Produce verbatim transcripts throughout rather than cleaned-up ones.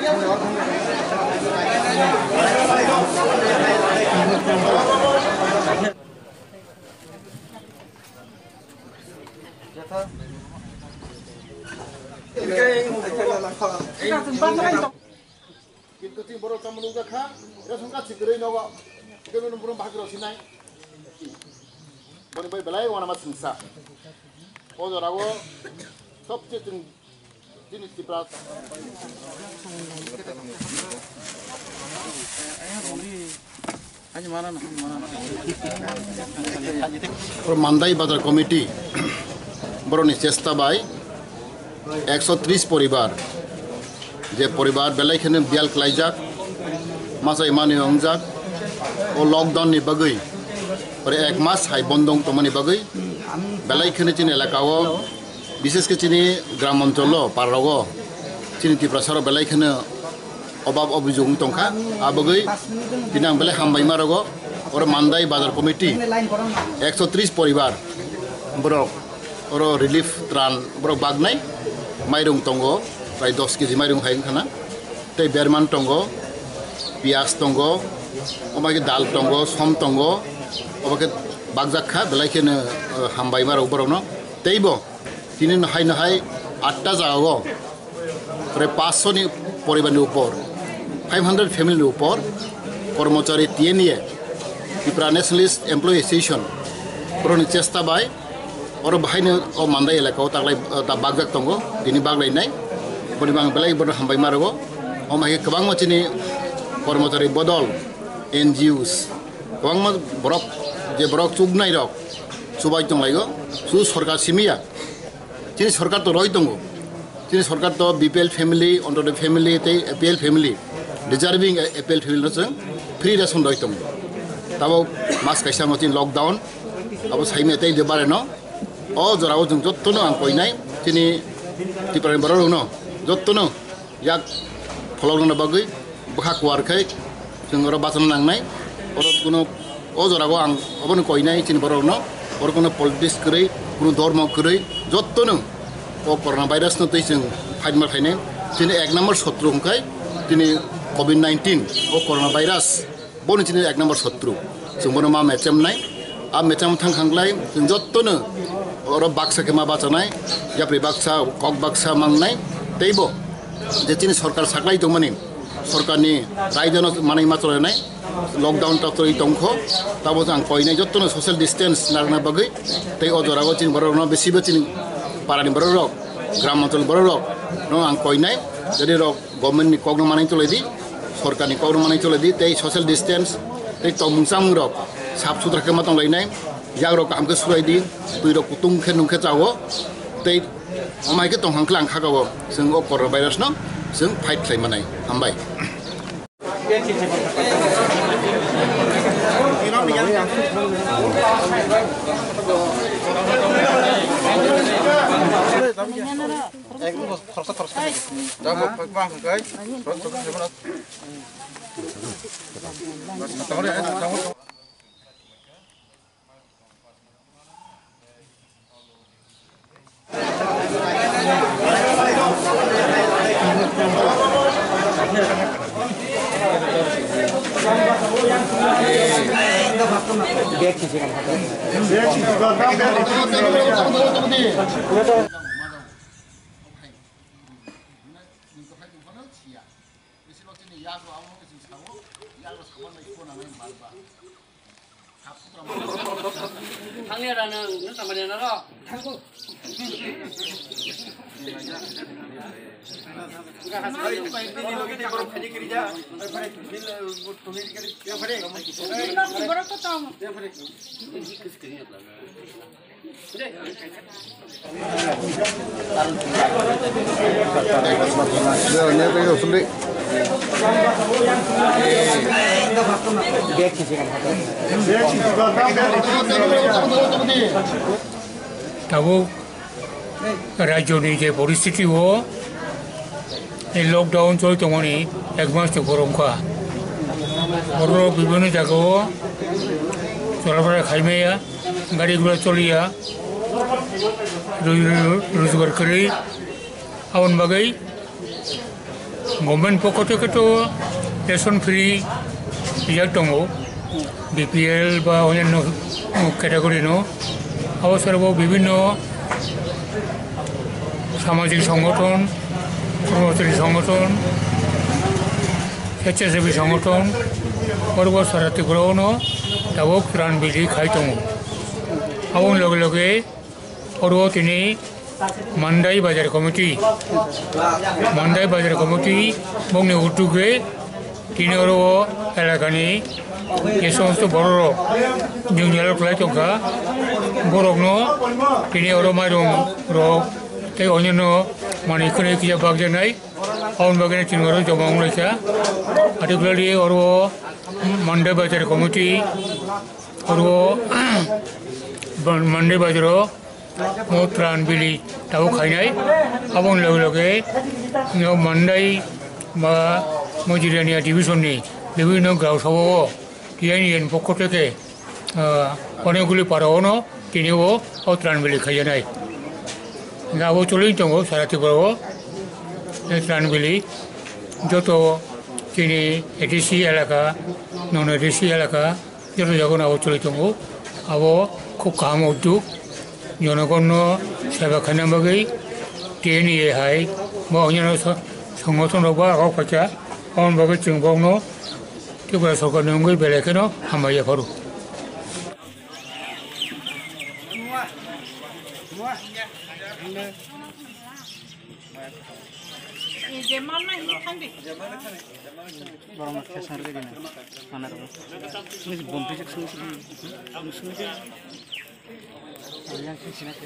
Kintu chini borok tamo nukjakha, ration card si kwrwi nogo, kebengno borok bahai rw sinai. Boni bai belai uanama singsa. O jorao sobse chwng chini Tripura. Oro Mandai Bazar Committee, borokni chesta bai ekso tris poribar, je poribar belai kheno biyal klaijak, machai manwi wngjak, o lockdown ni bagwi, oro ek mas hai bondo wng tongmani bagwi, belai kheno chini elaka o, bishesh khe chini gram oncholo, para rogo, chini Tiprasa rok belai kheno obab obujog wng tongkha, abogwi tini ang belai hambai ma rogo, oro Mandai Bazar Committee ekso tris poribar borok oro relief tran borok bagnai, mairung tongo, prai dos keji mairung hai wngkha na, tei berman tongo, piyaj tongo, omo hai khe dal tongo, som tongo, obo khe bakjak kha, belai kheno, eh, hambai ma rok borokno, teibo tini no hai no hai atta jagao, prai paanch sho ni poribar ni upor, five hundred family ni upor, kormochari T N A, Tripura Nationalist Employee Association, borokni chesta bai, oro bahaino o Mandai elaka o taklai, ta bakjak tongo, tini baklainai, boni bang belai bono hambai ma rwo, omo hai khe kwbangma chini kormochari bodol, N G Os, kwbangma borok, je borok chuknai rok, chubai tonglaio, su sorkar simi ya. Chini sorkar to roi tongo. Chini sorkar to B P L family, Antyodoi family tei A P L family, deserving A P L family no chwng free ration roi tongo. Tabo mas kaisa no chini lockdown, abo saimya tei de bare no. O jora o chwng jotto no ang koinai chini Tripura ni borok rok no jotto no yak pholokna bagwi bwkha kuar khai chwng oro bachana nangnai. Oro kuno o jorao ang obono koinai chini borokno, oro kuno politics kwrwi, kuno dhormo kwrwi, jottono o corona virus no twi chwng fight ma khainai. Chini ek number sotru hwnkhe chini covid nineteen, o corona virus. Boni chini ek number sotru. Chwng bono ma mechem nai. A mechem thang khanglai chwng jottono oro baksa khe ma bachanai, yapri baksa, kok baksa mangnai. Teibo je chini sorkar saklai tongmani, sorkarni raidano manwi ma cholainai, lockdown ta choli tongkho, tabo ang koinai jottono social distance narwkna bagwi. Tei o jorao chini borok rokno besibo chini parani borok rok, gram onchol borok rok no ang koinai, jadi rok government ni kokno manwi cholaidi, sorkar ni kokno manwi cholaidi, tei social distance, tei tongmung chamung rok sap sutra khe ma tonglainai, yak rok kaham khe sulaidi, twi rok kutung khe nung khe chao, tei omo hai khe tong hang khe ang kha o, chwng o corona virus no chwng fight khlai manai. Hambai. Thangya da nang, nang tama da nang ro. Tabuk rajyoni je poristiti o, ei lockdown choli tongmani ek mas ni borok wngkha. Borok bibhinno jagao cholaphala khaimaya, gari gura choliya, ro-, ro-, rojgar kwrwi. Aboni bagwi Government pokho theke to ration free rijak tongo, B P L ba onyanno category no. Abo sara bo bibhinno samajik songgothon, kormochari songgothon, S H G B songgothon, oro bo sara Tripura o no tabok tran bili khai tongo. Aboni loge loge oro tini Mandai Bazar Committee, Mandai Bazar Committee bongni utuge tini oro o elakani je somosto bororok jwngjal khlai tongkha, borokno tini oro mairung rok tei onyono manwi khwnwi kisa bakjaknai, aboni bagwi tini oro joma wnglaikha. Particularly oro o Mandai Bazar Committee, oro o Mandai Bazar o mo tran bili tabuk khainai. Aboni loge loge no Mandai ba Mojirania division ni bibhinno grao sabha o T N A ni pokho theke, ah, Oneguli para o no tini o, o tran bili khaijanai. Abo choli tongo sara Tripura o, e tran bili joto chini A D C elaka, non A D C elaka, joto jaga no abo choli tongo. Abo khub kaham uddog, jonogon no seba khaina bagwi T N A hai bo onyono so-, songothon rok bo agok phaikha, aboni bagwi chwng bokno Tripura sorkar ni wngwi belai kheno hambai yapharo. Borok no khe sar gari na, mana rok. Ni bom twi jak sung sung sung sung. Yang sung sung sung.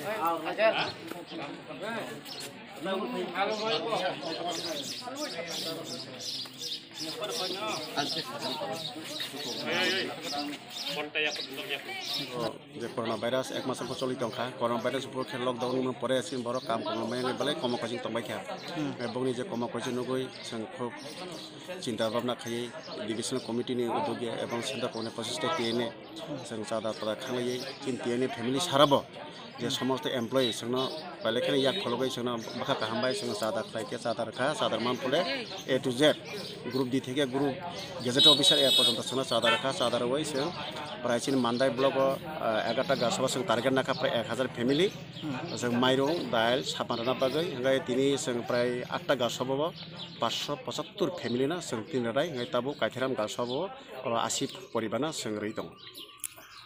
Je corona virus ek mas wngkha choli tongkha, corona virus bo khe lockdown ni pore chini borok kam kwbangma wngwi belai komo koching tongbai kha. Hmm. Eh, bongni je komo koching nugwi chwng khub chinta bhabna khaiwi divisional committee ni udogi ebong central committee prochesta T N A chwng chada tada khanglaiwi chini T N A family sarabo je somosto employee chwngno belai kheno yak phologwi chwngno bwkha kaham bai chwngno chada khlai khe chada rwkha, chada rwmani phole A to Z group D theke group gazette officer A porjonto chwngno chada rwkha, chada rwui chwng prai chini Mandai block o, ah, egarta grashobo chwng target nakha prai ek hazar family. Hmm. Chwng mairung, dail, sapan rwna bagwi hwnkhe tini chwng prai atta grashobo bo paanch sho pochattor family no chwng tin rwnai, hwnkhe tabuk Kaitharam grashobo o asi poribar no chwng rwi tongo.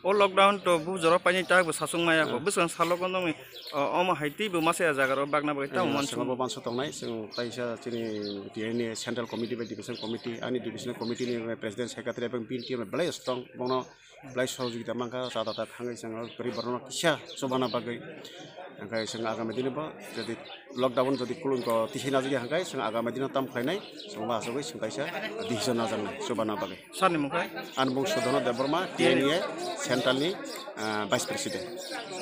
O lockdown to bu jora paini tak bo sachung maya ko. Hmm. Bwswng salo ko nongni, o, omo hai tei bo masa ya jaga ro bagna bagwi tamo. Hmm, mansung. Salo bo mansa tongnai, chwng kaisa chini T N A ni central committee bai division committee, ani division committee ni president secretary ebong bini team belai strong, bono belai sohojogita mankha, chada ta thangwi chwng kwrwi borokno kisa chubana bagwi. Hwnkhe chwng agami dini bo jodi lockdown jodi kulung ko tisi najagya hwnkhe chwng agami dino tam khlainai, chwng bo achugwi chwng kaisa decision najaknai chubana bagwi. Sir ni mung khe? Ani mung Sudhana Debbarma, T N A central ni, ah, vice president.